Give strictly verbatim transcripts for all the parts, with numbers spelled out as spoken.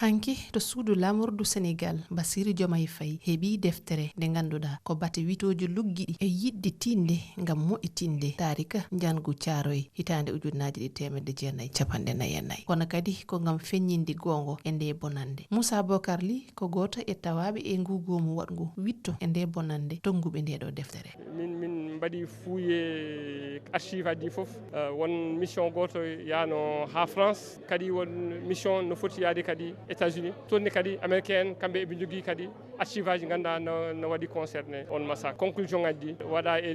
Hanki to suudu lamordu Senegal, Basiru Jomay Fay heɓi deftere nde ngannduɗaa ko bate witooji luggiɗi e yiɗde tinde ngam moƴƴitinde taarika njangu Caaroy hitaande ujunnaji ɗiɗi teemedde jeenayi capanɗe nayi e nayi. Kono kadi ko ngam feññinde goonga e nde bonannde. Moussa Bokar Ly ko gooto e tawaaɓe e ngu goomu waɗngu witto e nde bonannde tonnguɓe nde ɗo deftere. Min min mbaɗi fuuye archive aji fof. Won mission gooto yaano haa France, kadi won mission no foti yaade kadi États-Unis. Toon ne kadi américain en kamɓe eɓe njogii kadi archive aji ngannduɗaa no waɗi concerné on massacre. Conclusion aji ɗi waɗa e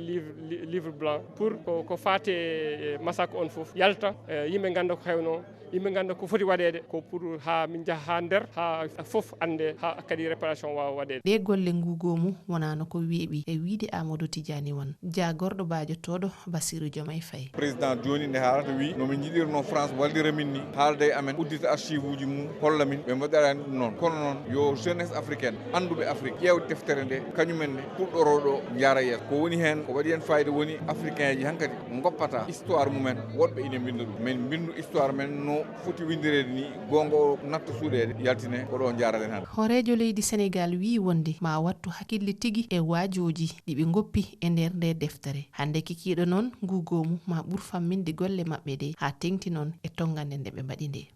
livre blanc pour ko faate e massacre on fof yalta, yimɓe ngannda ko hewno, yimɓe ngannda ko foti waɗeede ko pour haa min njaha haa nder haa fof annde haa kadi réparation waawa waɗeede. Ɗee golle ngu goomu wonaano ko weeɓi e wiyde Amadou Tidiani Wan, jaagorɗo baajotooɗo Basiru Jomay Fay. Président jooni nde haalata wiyi no min njiɗirno France wallira min ni, haalda e amen, uddita archive uji mum, holla min ɓe mbaɗirani ɗum noon. Kono noon yo jeunesse africaine, annduɓe Afrique, ƴeew deftere nde, kañumen ne puɗɗoroo ɗo njaara yeeso. Ko woni heen ko waɗi heen fayida woni africain ji hankadi ngoppata histoire mumen, woɗɓe ine mbinnda ɗum. Min mbinndu histoire men no foti winndireede ni, goonga o natta suuɗeede, yaltine ko ɗo njaaraɗen hannde. Hooreejo leydi Senegal wiyi wonde ma wattu hakkille tigi e waajooji ɗi ɓe ngoppi e nder nde deftere. Hannde kikiiɗo noon ngu goomu ma ɓur famminde golle maɓɓe ɗe haa teŋti noon e tonngande nde ɓe mbaɗi nde.